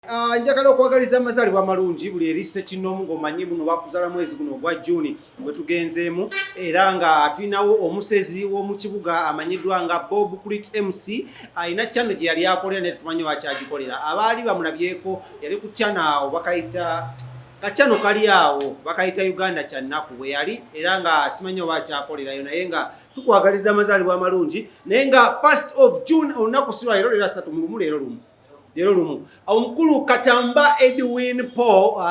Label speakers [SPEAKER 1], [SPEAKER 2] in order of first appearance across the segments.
[SPEAKER 1] Ah, njagala okwagaliza amazaalibwa amalungi buli eri ssekinnoomu ng'omanyi buno bakuzala mwezi guno ogwa June gwe tugenzeemu, era nga tulinawo omusezi w'omu kibuga amanyiddwa nga Bob Crit MC. Alina channel gye yali akolera naye tumanyi wakyagikolera. Abaali bamulabyeko yali ku channel awo bakayita kachano kali awo bakayita Uganda Kyannaku bwe yali, era nga simanyi oba akyakolerayo, naye nga tukwagaliza amazaalibwa amalungi. Naye nga 1st of June, olunaku si lwa leero, leero 31, leero lumu, leero lumu. Omukulu Katamba Edwin Paul,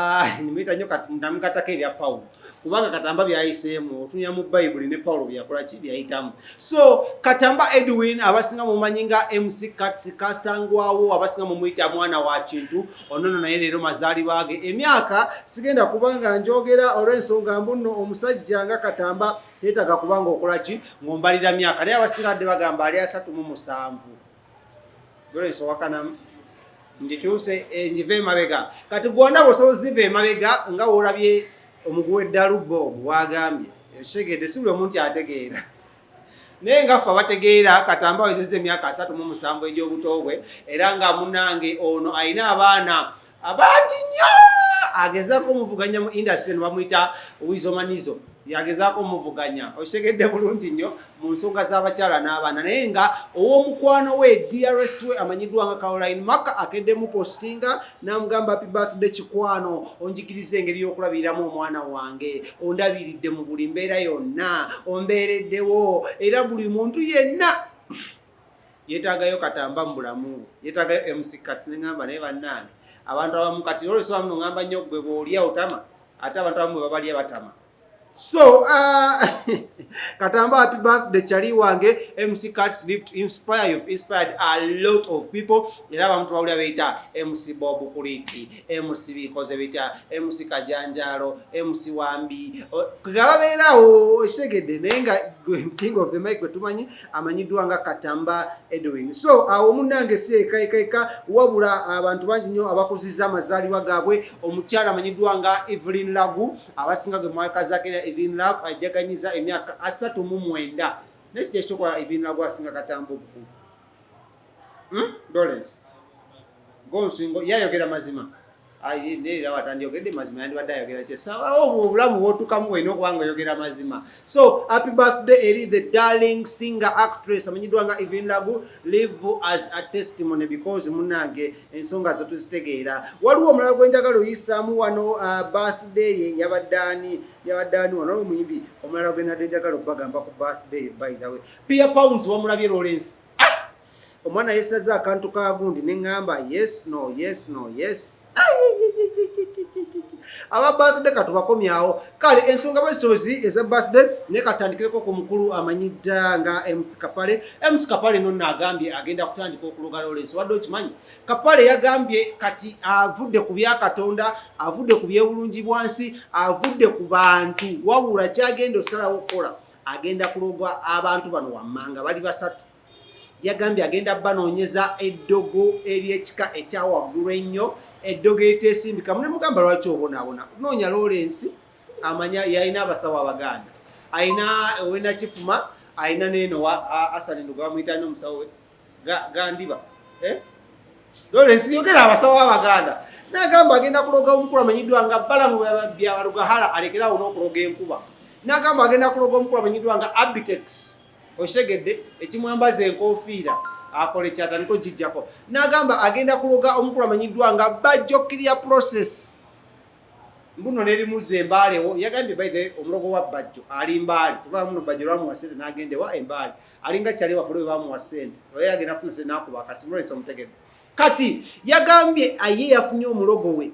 [SPEAKER 1] nimuyita nnyo namugatako erya Paul kubanga Katamba byayiseemu otunya mu Bayibuli ne Paulo byeyakola ki byayitamu. So Katamba Edwin abasinga mumanyi nga MC Kats Kasangwawo, abasinga mumuyita mwana wa Kintu onono, naye leero mazaalibwa ge. Emyaka sigenda kubanga njogera olw'ensonga mbuno omusajja nga Katamba teetaaga kubanga okola ki ng'ombalira myaka, naye abasinga adde bagamba ali 37. Lawrence owakanamu ngikyuse, ngive emabega. Kati gwanda bw'osobola ziva emabega nga w'olabye omuguwa eddalu Bob wagambye ekitegedde, si buli omuntu ategeera, naye nga ffe abategeera. Katamba awezezza emyaka 37 egy'obuto bwe, era nga munange ono alina abaana abangi nnyo. Agezaako omuvuganya mu industry eno bamuyita Wizomanizo, yagezaako omuvuganya, okitegedde bulungi nnyo, mu nsonga z'abakyala n'abaana. Naye nga ow'omukwano we, dearest we, amanyiddwa nga Caroline Maka, akeddemu postinga n'amugamba, "Happy birthday kikwano, onjigiriza engeri y'okulabiriramu omwana wange, ondabiridde mu buli mbeera yonna, ombeereddewo, era buli muntu yenna yeetaagayo Katamba mu bulamu bwe, yeetaagayo MC Kats." Neŋŋamba naye bannange abantu abamu kati olwesooba muno ŋŋamba nnyo gwe bw'olya otama, ate abantu abamu bwe babalya batama. So Katamba, happy birthday kyali wange. MC Kats, live to inspire. You've inspired a lot of people, era abamu tubawulira beyita MC Bob Kuliti, MC bikoze bitya, MC Kajanjalo, MC Wambi, nga babeerawo ekitegedde. Naye nga king of the mic gwe tumanyi amanyiddwa nga Katamba Edwin. So awo munnange si ekaekaeka, wabula abantu bangi nnyo abakuzizza amazaalibwa gaabwe. Omukyala amanyiddwa nga Evelyn Lagu, abasinga gwe mwakazakera Evelyn Love, ajaganyiza emyaka 39. Naye kijja ekyokola Evelyn Lagu asinga Katamba obukulu. Lawrence gonsingo yayogera mazima era watandiyogedde mazima, yandibadde ayogera kyesawa. Obwo obulamu bwotukamu olina okuba nga oyogera mazima. So happy birthday eri the darling singer actress amanyiddwa nga Evelyn Lagu. Live as a testimony because munange ensonga ze tuzitegeera. Waliwo omulala gwe njagala oyisaamu wano, birthday ye yabadde ani? Yabadde ani wano omuyimbi omulala gwe nadde njagala okubagamba ku birthday ye? By the way, Pia Pounds wamulabye, Lawrence? Omwana yesaze akantu ka gundi neŋŋamba yes, no, yes, no, yes. Aba birthday katubakomyawo. Kale ensonga bwezitozi eza birthday, naye katandikireko ku mukulu amanyidda nga MC Kapale. MC Kapale nonna agambye agenda kutandika okuloga. Lawrence, wadde okimanyi Kapale yagambye kati avudde ku bya Katonda, avudde ku byebulungi bwansi, avudde ku bantu, wabula kyagenda osalawo okukola agenda kuloga abantu bano wammanga bali basatu. Yagambye agenda banoonyeza eddogo ery'ekika ekyawaggulu ennyo, eddogo eriteesimbika. Mune mugamba lwaki obonaabona noonya Lawrence, amanya yalina abasawo abaganda, alina owenakifuma, alina neeno Asani Nduga bamuyita n'omusawo we Gandiba, eh? Lawrence yogera abasawo abaganda. Nagamba agenda kuloga omukulu amanyiddwa nga Balamu Byabalugahala, alekerawo n'okuloga enkuba. Nagamba agenda kuloga omukulu amanyiddwa nga Abitex, okitegedde, ekimwambaza enkofiira akole kyatandika ogijjako. Nagamba agenda kuloga omukulu amanyiddwa nga Bajjo Clear Process, mbuno nerimuza embaalewo. Yagambye, by the way, omulogo wa Bajjo ali Mbaale. Tuva muno Bajjo lwamuwa sente n'agenda ewa Embaale, alinga kyali waffe lwe bamuwa sente, oyo agenda afuna sente n'akuba akasimu. Lawrence omutegedde? Kati yagambye aye yafunye omulogo we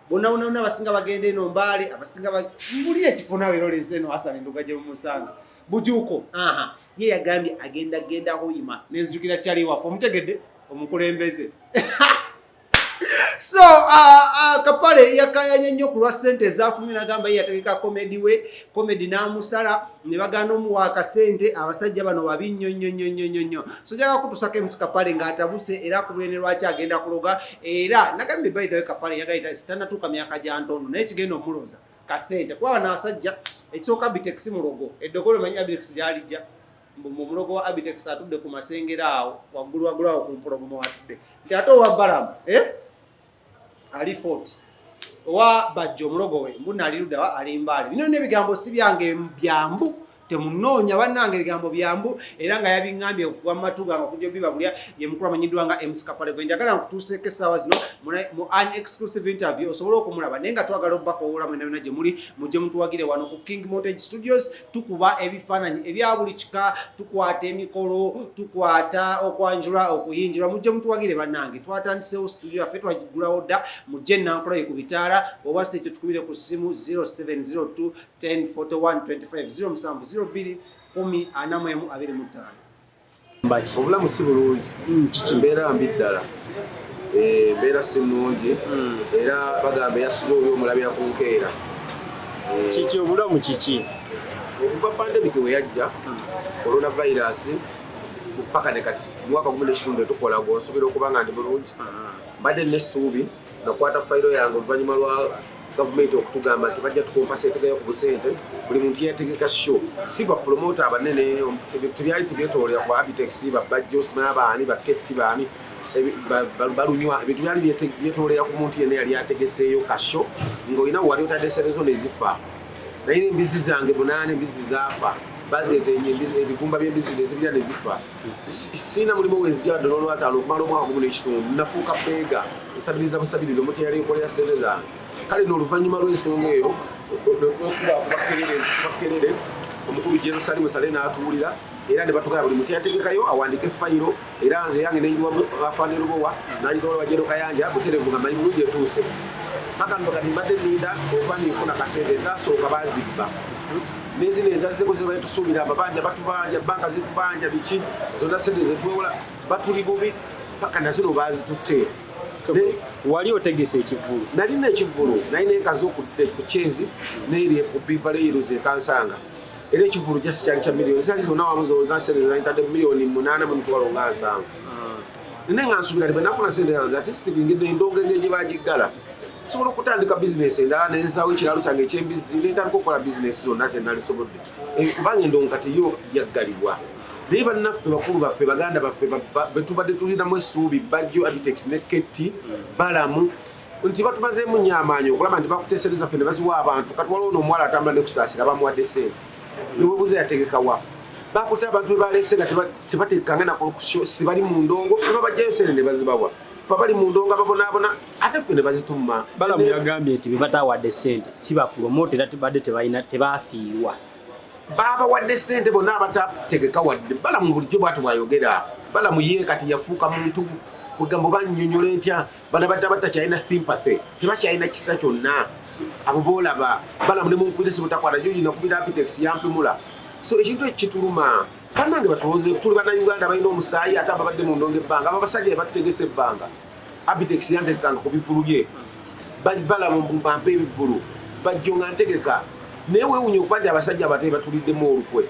[SPEAKER 1] bonna bonna bonna abasinga bagenda eno Mbaale, abasinga mbulira ekifo naawe Lawrence eno Hassan Nduga gye mumusanga Bujuuko. Aha, ye yagambye agenda genda Hoima, nenzijukira kyali waffe, omutegedde, omukulembeze. So Kapale yakayanye nnyo ku lwa ssente ezafumye. Nagamba ye yategeka comedy we, comedy n'amusala ne bagaana omuwa akasente. Abasajja bano babi nnyo nnyo nnyo nnyo nnyo nnyo. So njagala kutusako MC Kapale ng'atabuse era akubire ne lwaki agenda kuloga. Era nagambye, by the way, Kapale yagayita tanatuuka myaka gya ntondo, naye kigenda omuloza kasente kuba bano abasajja. Ekisooka, Abitex mulogo, eddogolo manyi Abitex gyalijja mbu mu mulogo wa Abitex atudde ku Masengera awo waggulu waggulu awo ku Mpologoma watudde, nti ate owa Balamu, eh? Ali Fort owa Bajjo omulogo we mbu nali luddawa ali Mbaale. Bino n'ebigambo si byange, byambu temunoonya bannange, ebigambo byambu era nga yabiŋŋambye okuwa matu gange okujja obibabulya. Ye mukulu amanyiddwa nga MC Kapale gwe njagala nkutuuseeko essaawa zino mu an exclusive interview osobole okumulaba, naye nga twagala obubakowoola mwena byonna gye muli mujje mutuwagire wano ku King Montage Studios. Tukuba ebifaananyi ebya buli kika, tukwata emikolo, tukwata okwanjula, okuyinjirwa. Mujje mutuwagire bannange. Twatandisewo studio yaffe, twagigulawo dda. Mujje Nankulayi ku bitaala, oba si ekyo tukubire ku ssimu 0702 10 41 25, 0702 10 41 25.
[SPEAKER 2] Mbaki?
[SPEAKER 3] Obulamu si bulungi.
[SPEAKER 2] Kiki?
[SPEAKER 3] Mbeera mbi ddala. Mbeera si nnungi era bagamba eyasuze oyo omulabira ku nkeera.
[SPEAKER 2] Kiki obulamu kiki?
[SPEAKER 3] Okuva pandemic we yajja, coronavirus, paka ne kati mwaka 1.5 tukola gwonsobola okuba nga ndi bulungi. Mbadde nessuubi, nakwata fayiro yange oluvannyuma lwa gavumenti okutugamba nti bajja tucompensatingayo ku busente buli muntu yetegeka show, si bapromota abanene. Tebyali tebyetolera ku Abitex, babajjo, simanya baani, baketti baani, balunywa. Ebintu byali byetolera ku muntu yenna yali ategeseeyo ka show ng'olina wali otadde sente zo nezifa. Naye embizi zange 8, embizi zaafa, bazeeta ebigumba by'embizi nezibirya nezifa. Sirina mulimu wenzijadde n'olwataano okumala omwaka 1.5. Nafuuka beggar, nsabiriza busabiriza omuntu eyali ekolera sente zange. Kale n'oluvannyuma lw'ensonga eyo bakerere omukulu Jerusalemu Sale n'atuwulira era ne batugamba buli muntu yategekayo awandiike fayiro. Era nze yange nenjiwa afande Lubowa nagitwala wa Jeno Kayanja buterevu nga manyi bulungi etuuse. Paka nno kati mbadde ninda okuba ninfuna kasente. Ezasooka bazibba, nezino ezazzeko zebaye tusuubira amabanja batubanja, banka zitubanja biki, zonna sente zetwewola batuli bubi, paka nazino bazitutte.
[SPEAKER 2] Wali otegese ekivulu?
[SPEAKER 3] Nalina ekivulu, nalina enkazi ku Kyezi neri ku Bivaleeruzi ekansanga, era ekivulu jasi kyali kya miliyoni zali zonna wamu zonna sente zalitadde miliyoni 8 mu mitwalo nga 70. Naye nga nsuubira nti bwe nafuna sente zange, at least ngedde endongo engeri gye bagiggala, nsobola okutandika bizinesi endala, nenzaawo ekiralo kyange ekyembizzi, nentandika okukola bizinesi zonna ze nalisobodde. Kubanga endongo kati yo yaggalibwa. Naye bannaffe, bakulu baffe, baganda baffe betubadde tulinamu essuubi, Bajjo, Abitex ne Ketti Balamu, nti batumazeemu nnyo amaanyi okulaba nti bakuteesereza ffe ne baziwa abantu. Kati waliwo n'omuwala atambula ne Kusaasira, bamuwadde sente, newebuuza yategekawa. Bakutte abantu be balese nga tebatekanga nako, si bali mu ndongo, ne babajjayo sente ne bazibawa. Ffe abali mu ndongo ababonaabona, ate ffe ne bazitumma.
[SPEAKER 2] Balamu yagambye nti bebatawadde sente si bapromota era tebadde tebalina tebafiirwa.
[SPEAKER 3] Babawadde sente bonna abatategeka wadde. Balamu bulijjo bwati bwayogera. Balamu ye kati yafuuka muntu kwegamba bannyonnyola ntya, bano badde batakyalina sympathy, tebakyalina kisa kyonna. Abo boolaba Balamu ne munkubira simutakwata joyi, nakubira Abitex yampimula. So ekintu ekyo kituluma bannange. Batuloze tuli Bannayuganda balina omusaayi, ate ababadde mu ndongo ebbanga, abo abasajja batutegesa ebbanga. Abitex yantegekanga ku bivulu bye, Balamu bampa ebivulu, Bajjo nga ntegeka. Naye weewunya okuba nti abasajja abato batuliddemu olukwe,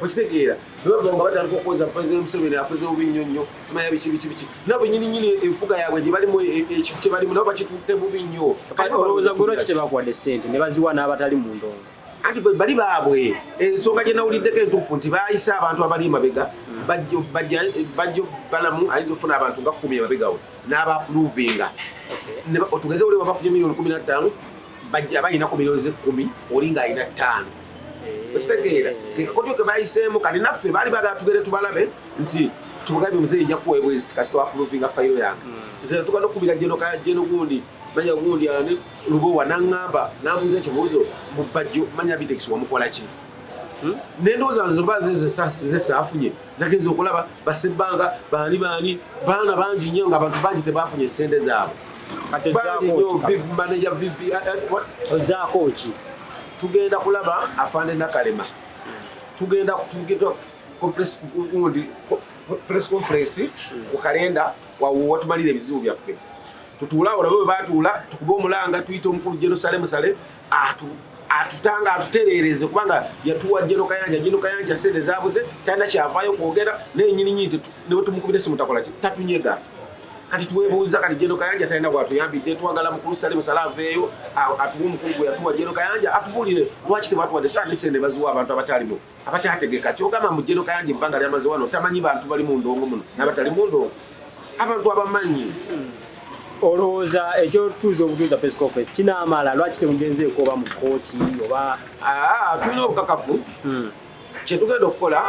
[SPEAKER 3] okitegeera? Nebava nga batandika okwoza President Museveni afuze bubi nnyo nnyo, simanya biki biki biki. Nabo nyini nyini enfuga yaabwe gye balimu, ekintu kye balimu nabo bakitutte bubi nnyo.
[SPEAKER 2] Olowooza gwe lwaki tebakuwadde sente ne baziwa n'abatali mu ndongo?
[SPEAKER 3] Anti bali baabwe. Ensonga gye nawuliddeko entuufu nti bayise abantu abali emabega. Bajjo Balamu ayinza okufuna abantu nga 10 emabega we n'abaapprovinga. Otugeze oli bafunye miliyoni 15, bajja bayinako miliyoni 10, oli ng'alina 5, okitegeera? Kekakotyo ke bayiseemu. Kati naffe baali bagala tugende tubalabe nti tubagambye muzeeyi nja kuwa ebwezi kasi twaapprovinga fayiro yange. Nze natuka nokubira jeno jeno gundi manya gundi ani Lubowa, naŋŋamba nambuuza ekibuuzo mu Bajjo manya Bitex wamukola ki? Nendowooza nze oba nze nze saafunye. Nagenza okulaba basebbanga baani baani baana bangi nnyo nga abantu bangi tebafunye sente zaabwe.
[SPEAKER 2] Kati
[SPEAKER 3] Bangi nnyo.
[SPEAKER 2] ozzaako ki?
[SPEAKER 3] Manager vivi what?
[SPEAKER 2] Ozzaako ki?
[SPEAKER 3] Tugenda kulaba afande Nakalema, tugenda tugenda gundi press conference ku kalenda watumalira ebizibu byaffe. Tutuule awo nabo bwe batuula, tukube omulanga, tuyite omukulu Jerusalemu Sale atutanga atutereereze, kubanga yatuwa Jeno Kayanja. Jeno Kayanja sente zabuze, talina kyavaayo kwogera naye nyini nyini ne bwe tumukubira esimu takola ki, tatunyega. Kati twebuuza, kati Jeno Kayanja talina bwatuyambidde. Twagala mukulu Sale Musale aveeyo atuwe omukulu gwe yatuwa Jeno Kayanja, atubuulire lwaki tebatuwadde saa ne sente baziwa abantu abatalimu, abatategeka. Kyogamba mu Jeno Kayanja ebbanga lyamaze wano tamanyi bantu bali mu ndongo muno n'abatali mu ndongo, abantu abamanyi.
[SPEAKER 2] Olowooza ekyotuuza obutuuza press conference kinaamala? Lwaki temugenzeeko oba mu kooti oba?
[SPEAKER 3] Ah, tulina obukakafu. Kyetugenda okukola,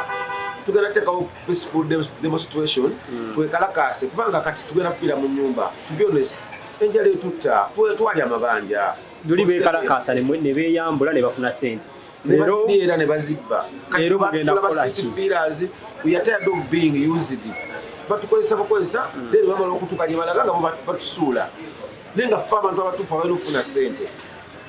[SPEAKER 3] tugenda teekawo peaceful demonstration, twekalakaase, kubanga kati tugenda kufiira mu nyumba. To be honest, enjala etutta, twali amabanja.
[SPEAKER 2] Luli beekalakaasa ne beeyambula ne bafuna sente.
[SPEAKER 3] Ne bazirya era ne bazibba. Kati
[SPEAKER 2] Leero mugenda
[SPEAKER 3] batufula ba
[SPEAKER 2] kukola
[SPEAKER 3] city
[SPEAKER 2] ki?
[SPEAKER 3] feelers. We are tired of being used. Batukozesa bukozesa, then bamala okutuuka gye balaga nga bo batusuula, naye nga ffe abantu abatuufu abalina okufuna sente,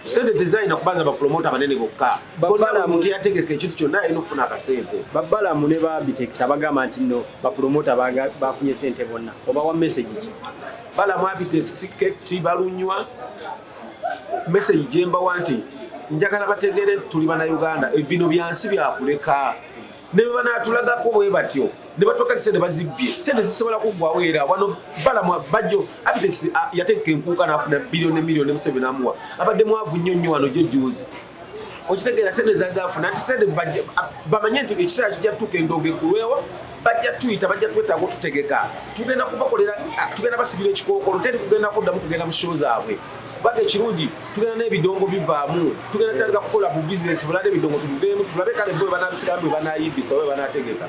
[SPEAKER 3] sente tezalina kubanza bapromota abanene bokka. Bonna, buli muntu yategeka ekintu kyonna alina okufuna akasente.
[SPEAKER 2] Babalamu ne ba Abitex abagamba nti no bapromota bafunye sente bonna, obawa message ki?
[SPEAKER 3] Balamu, Abitex, Keti, balunywa, message gyembawa nti njagala bategeere nti tuli bannayuganda. Bino byansi byakuleka, ne bwe banaatulagako bwe batyo ne batuuka ti sente bazibbye, sente zisobola kuggwawo. Era wano Balamu, Bajjo, Abitex, yateeka enkuuka n'afuna biliyoni ne miliyoni, Museveni amuwa, abadde mwavu nnyo nnyo wano. Jjo juzi okitegeera sente zazafuna nti sente bamanye nti ekiseera kijja tutuuka endongo eggulwewo, bajja tuyita, bajja twetaaga otutegeka, tugenda kubakolera, tugenda basibira ekikookolo, teri kugenda kuddamu kugenda mu show zaabwe. Kubanga ekirungi tugenda n'ebidongo bivaamu, tugenda tutandika kukola bu bizinesi bulala, ebidongo tubiveemu, tulabe kale bo bwe banabisigamu, bwe banayimbisa, bwe banategeka.